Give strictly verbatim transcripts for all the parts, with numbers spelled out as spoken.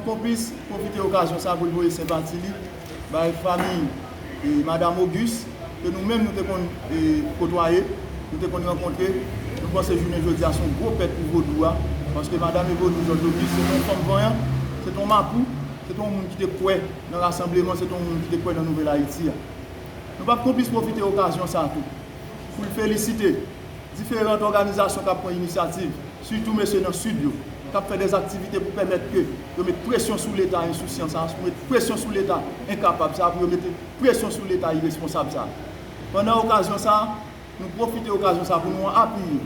Konplis pwofite okazyon sa pou l voye senpati li bay fanmi e madanm Auguste, ke nou menm nou te konn e, kotwaye, nou te konn rankontre. Nou panse jounen jodi a se yon gwo pèt pou vodou a, paske madanm e vodou Georges Auguste se te yon fanm vanyan, se te yon mapou, se te yon moun ki te kwè nan rasanbleman, se te yon moun ki te kwè nan nouvèl Ayiti a. Nou p ap konplis pwofite okazyon sa a tou pou l felisite diferan òganizasyon k ap pran inisyativ, sitou mesye nan Sid yo, k ap fè dèzaktivite pou pèmèt ke yo met presyon sou Leta ensousyan sa a, pou met presyon sou Leta enkapab sa a, pou yo mete presyon sou Leta iresponsab sa a. Pandan okazyon sa a, nou pwofite okazyon sa a pou nou apiye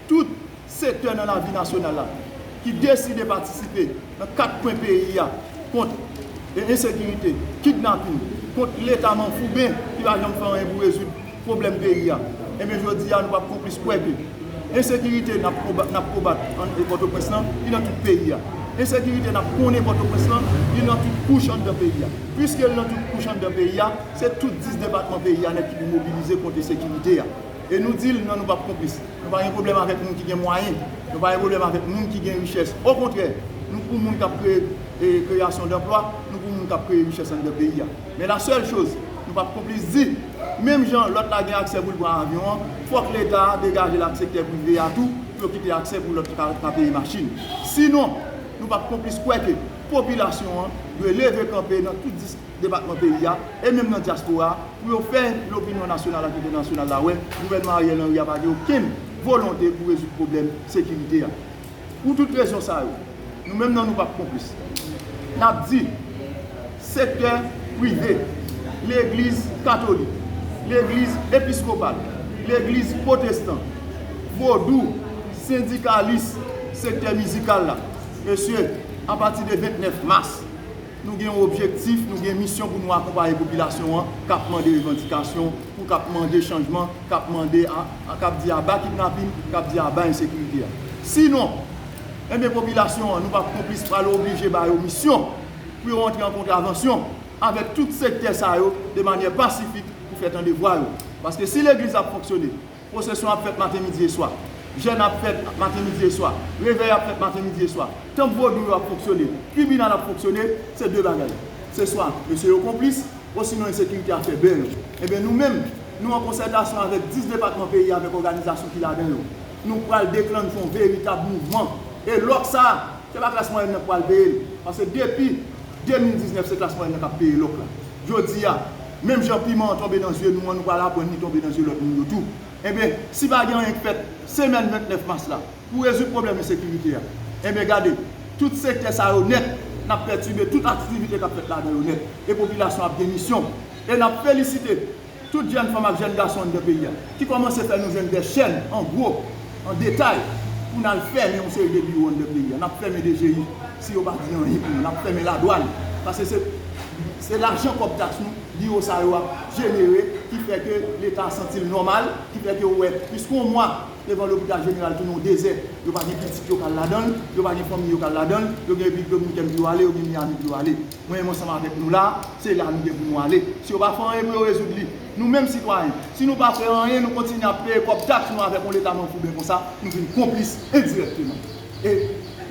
tout sektè nan lavi nasyonal la ki deside patisipe nan kat kwen peyi a kont ensekirite, kidnapin, kont Leta manfouben ki pa janm fè anyen pou rezoud pwoblèm peyi a. Ebyen, jodi a, nou p ap konplis kwè ke ensekirite n ap konba-, n ap konbat anndan Pòtoprens lan, li nan tout peyi a. Ensekirite n ap konnen Pòtoprens lan, li nan tout kouch anndan peyi a. Piske l nan tout kouch anndan peyi a, se tout dis depatman peyi a nèt ki pou mobilize kont ensekirite a. E nou di l, non, nou p ap konplis. Nou pa gen pwoblèm avèk moun ki gen mwayen. Nou pa gen pwoblèm avèk moun ki gen richès. Okontrè, nou pou moun k ap kreye e, kreyasyon danplwa, nou pou moun k ap kreye richès anndan peyi a. Men la sèl choz, nou p ap konplis di, menm jan lòt la gen aksè pou l pran avyon an, fòk Leta a degaje l ak sektè prive a tou, pou yo kite aksè pou lòt ka, ka peye machin. Sinon, nou p ap konplis kwè ke popilasyon an dwe leve kanpe nan tout dis depatman peyi a, e menm nan dyaspora a, pou yo fè lopinyon nasyonal ak entènasyonal la wè gouvènman Ariel Henry a pa gen okenn volonte pou rezoud pwoblèm sekirite a. Pou tout rezon sa yo, nou menm nan nou p ap konplis. N ap di, sektè prive, legliz katolik, legliz episkopal, legliz pwotestan, vodou, sendikalis, sektè mizikal la, mesye, apati de vennèf mas, nou gen yon objektif, nou gen misyon pou nou akonpaye popilasyon an k ap mande revandikasyon, pou k ap mande chanjman, k ap mande a, a, k ap di aba kidnapin, k ap di aba ensekirite a. Sinon, enben, popilasyon an, nou p ap konplis, pral oblije ba yo misyon pou yo antre an kontravansyon avèk tout sektè sa yo de manyè pasifik pou fè tande vwa yo. Paske si legliz ap fonksyone, pwosesyon ap fèt maten, midi e swa. Jèn ap fèt maten, midi e swa. Revèy ap fèt maten, midi e swa. Tanp vodou yo ap fonksyone. Tribinal ap fonksyone. Se de bagay. Se swa mesye yo konplis, osinon ensekirite a fè bè yo. Ebyen, nou menm, nou an konsètasyon avèk dis depatman peyi a, avèk òganizasyon ki ladan yo. Nou pral deklanche yon veritab mouvman. E lòk sa a, se pa klas mwayèn nan k pral peye l. Paske depi de mil diznèf, se klas mwayèn nan k ap peye lòk la. Jodi a, menm jan piman an tonbe nan zye nou an, nou pral aprann li tonbe nan zye lòt moun yo tou. Enben, si pa gen anyen k fèt semèn vennèf mas la pou rezoud pwoblèm ensekirite a, enben, gade, tout sektè sa yo nèt, n ap pètibe tout aktivite k ap fèt ladan yo nèt. E popilasyon ap gen misyon. E n ap felisite tout jèn fanm ak jèn gason anndan peyi a, ki kòmanse fè nou jwenn dè chèn an gwo, an detay, pou n al fèmen yon seri de biwo anndan peyi a. N ap fèmen D G I, si yo pa di anyen pou nou. N ap fèmen ladwàn, paske se, se lajan kòb taks nou, biwo sa yo ap jenere, ki fè ke Leta santi l nòmal, ki fè ke w wè plis ke yon mwa devan lopital jeneral tounen yon dezè. Yo pa gen pitit yo k al ladan l, yo pa gen fanmi yo k al ladan l, yo gen Repiblik Dominikèn pou yo ale, yo gen Miami pou yo ale. Mwen menm ansanm avèk nou la, se la nou gen pou nou ale. Si yo pa fè anyen pou yo rezoud li, nou menm sitwayen, si nou pa fè anyen, nou kontinye ap peye kòb taks nou avèk yon Leta manfouben konsa, nou vin konplis endirèkteman. E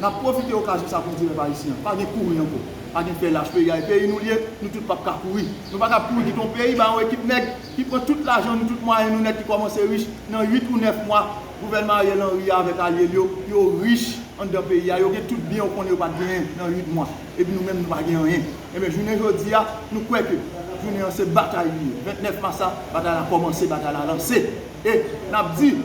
n ap pwofite okazyon sa pou n di pèp ayisyen an, pa gen kouri ankò, pa gen fè lach, peyi a e peyi nou l ye, nou tout p ap ka kouri. Nou pa t ap kouri kite yon peyi ba yon ekip nèg ki pran tout lajan nou, tout mwayen nou nèt, ki kòmanse rich nan uit ou nèf mwa gouvènman Ariel Henry a avèk alye l yo, yo rich anndan peyi a, yo gen tout byen ou konnen yo pa t genyen nan uit mwa. Epi nou menm nou pa gen anyen. Enben, jounen jodi a, nou kwè ke jounen an se batay li ye. Vennèf mas la, batay la kòmanse, batay la lanse. E n ap di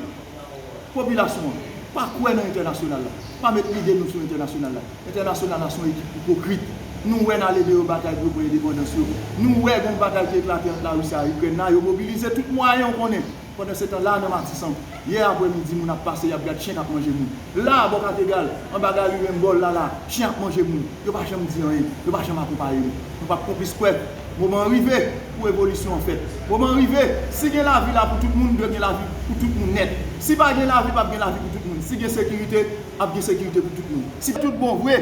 popilasyon an, pa kwè nan entènasyonal la. Pa met lide nou sou entènasyonal la. Entènasyonal la se yon ekip ipokrit. Nou wè n al ede yo batay pou yo pran endepandans yo. Nou wè gen yon batay ki eklate ant Larisi ak Ikrèn la, yo mobilize tout mwayen ou konnen. Pandansetan, la nan Matisan, yè aprèmidi, moun ap pase, y ap gad chen k ap manje moun. La, bò Kategal, anba gari Renbòl la, la, chen ap manje moun. Yo pa janm di anyen, yo pa janm akonpaye nou. Nou p ap konplis kwè. Moman an rive pou revolisyon an fèt. Moman an rive, si gen lavi la pou tout moun, dwe gen lavi pou tout moun nèt. Si pa gen lavi, p ap gen lavi pou tout moun. Si gen sekirite, ap gen sekirite pou tout moun. Si tout bon vre,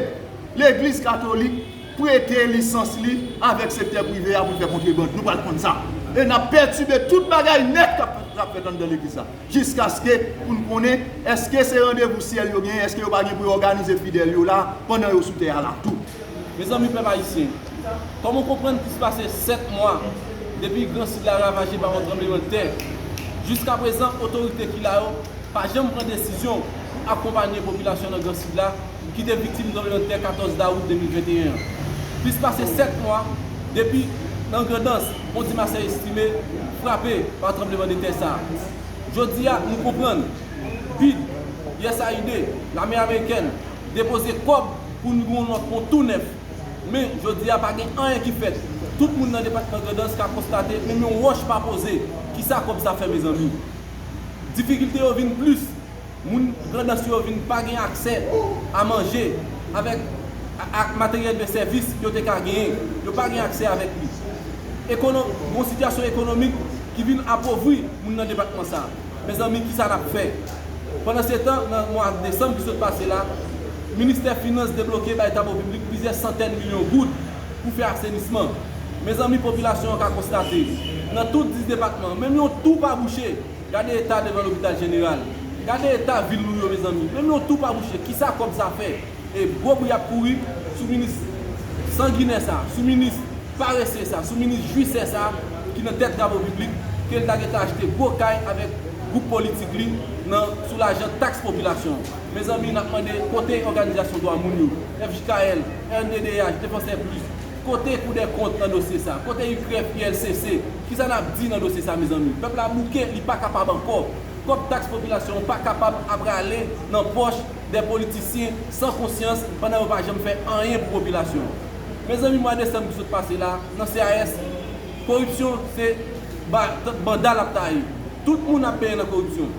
Legliz Katolik prete lisans li avèk sektè prive a pou l fè kontreband. Nou pral konn sa. E n ap pètibe tout bagay nèt k ap, k ap fèt anndan legliz la. Jiskaske pou n konnen èske se randevou syèl yo genyen, èske yo pa gen pou yo òganize fidèl yo la pandan yo sou tè a la tou. Mezanmi pèp ayisyen, kòm ou konprann plis pase sèt mwa depi Gran Sid la ravaje pa yon tranblemanntè, jiskaprezan otorite ki la yo pa janm pran desizyon pou akonpanye popilasyon nan Gran Sid la ki te viktim tranblemanntè katòz dawout de mil venteyen an. Plis pase sèt mwa depi nan Grandans, Fon Dimasè Estime frape pa tranblemanntè sa a. Jodi a, nou konprann, bid, U S A I D, lame amerikèn, depoze kòb pou nou gen yon lòt pon tou nèf. Men, jodi a, pa gen anyen ki fèt. Tout moun nan depatman Grandans ka konstate, menm yon wòch pa poze. Kisa kòb sa fè, mezanmi? Difikilte yo vin plis. Moun Grandans yo vin pa gen aksè a manje avèk, a, ak materyèl de sèvis yo te ka genyen. Yo pa gen aksè avèk li. Ekono-, gon sitiyasyon ekonomik ki vin apovri moun nan depatman sa a. Mezanmi, kisa n ap fè? Pandansetan, nan mwa desanm ki sot pase la, Ministè Finans debloke bay Travo Piblik plizyè santèn milyon goud pou fè asenisman. Mezanmi, popilasyon an ka konstate, nan tout dis depatman, menm yon tou pa bouche. Gade eta devan lopital jeneral. Gade eta vil nou yo, mezanmi. Menm yon tou pa bouche. Kisa kòb sa fè? E gwo bri ap kouri sou minis sanginè sa, sou minis parese sa, sou minis jwisè sa ki nan tèt Travo Piblik, ke l ta gentan achte gwo kay avèk gwoup politik li nan, sou lajan taks popilasyon an. Mezanmi, n ap mande kote òganizasyon dwa moun yo, F J K L, R N D D H, Défenseurs Plus, kote Cour des Comptes nan dosye sa, kote I K R E F, I L C C, kisa n ap di nan dosye sa, mezanmi? Pèp la bouke, li pa kapab ankò. Kòb taks popilasyon an pa kapab ap rale nan pòch de politisyen san konsyans pandan yo pa janm fè anyen pou popilasyon an. Mezanmi, mwa desanm ki sot pase la, nan C A S, koripsyon se ba-, banda l ap taye. Tout moun ap benyen nan koripsyon.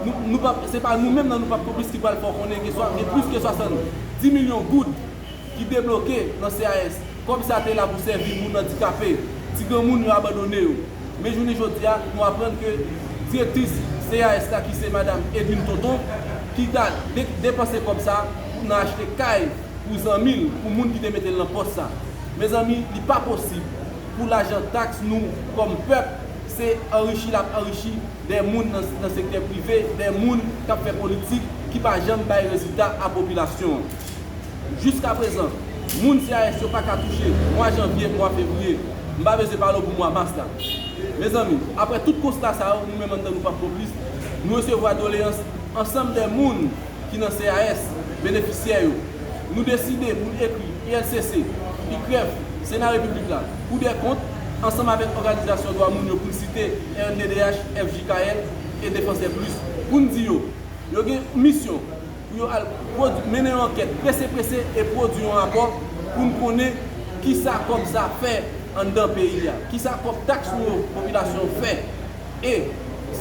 Nou, nou p ap, se pa nou menm nan nou p ap konplis ki pral fè w konnen gen swa, gen plis ke swasanndis milyon goud ki debloke nan C A S. Kòb sa te la pou sèvi moun andikape, ti granmoun yo abandone yo. Men jounen jodi a, nou aprann ke direktris C A S la, ki se madanm Edwin Tonton, ki ta de-, depanse kòb sa pou nan achte kay pou zanmi l, pou moun ki te mete l nan pòs sa. Mezanmi, li pa posib pou lajan taks nou kòm pèp, se anrichi l ap anrichi de moun nan, nan sektè prive, de moun k ap fè politik ki pa janm bay rezilta a popilasyon an. Jiskaprezan, moun C A S yo pa ka touche mwa janvye, mwa fevriye. M pa bezwen pale w pou mwa mas la. Mezanmi, apre tout konsta sa yo, nou menm anndan nou p ap konplis, nou resevwa doleyans ansanm de moun ki nan C A S, benefisyè yo. Nou deside pou n ekri I L C C, I K R E F, Sena Repiblik la, Kou dè Kont, ansanm avèk òganizasyon dwa moun yo pou n site R N D D H, F J K L e Défenseurs Plus, pou n di yo, yo gen misyon pou yo al pwodui, mennen yon ankèt prese prese e pwodui yon rapò pou n konnen kisa kòb sa fè anndan peyi a, kisa kòb taks nou yo popilasyon fè. E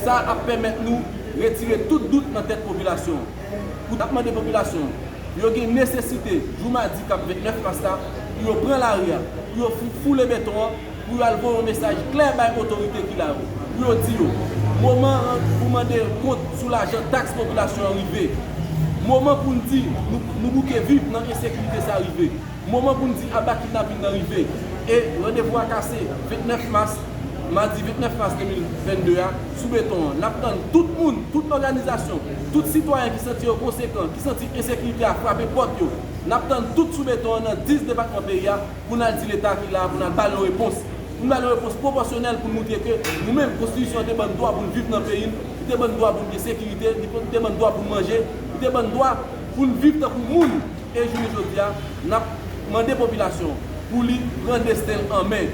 sa ap pèmèt nou retire tout dout nan tèt popilasyon an. Pou n ap mande popilasyon an, yo gen nesesite, jou madi k ap vennèf mas la, pou yo pran lari a, pou yo fou-, foule beton an, pou yo al voye yon mesaj klè bay otorite ki la yo, pou yo di yo, moman an pou mande kont sou lajan taks popilasyon an rive. Moman pou n di nou, nou bouke viv nan ensekirite sa rive. Moman pou n di aba kidnapin nan rive. E randevou a kase vennèf mas, madi vennèf mas de mil vennde a, sou beton an. N ap tann tout moun, tout òganizasyon, tout sitwayen ki santi yo konsekan, ki santi ensekirite a frape pòt yo. N ap tann tout sou beton an nan dis depatman peyi a pou n al di Leta ki la a, pou n al ba l yon repons. Pou n ba l yon repons pwopòsyonèl pou n montre ke nou menm, konstitisyon an te ban n dwa pou n viv nan peyi n, li te ban n dwa pou n gen sekirite, li te ban n dwa pou n manje, li te ban n dwa pou n viv tankou moun. E jounen jodi a, n ap mande popilasyon an pou li pran desten l an men.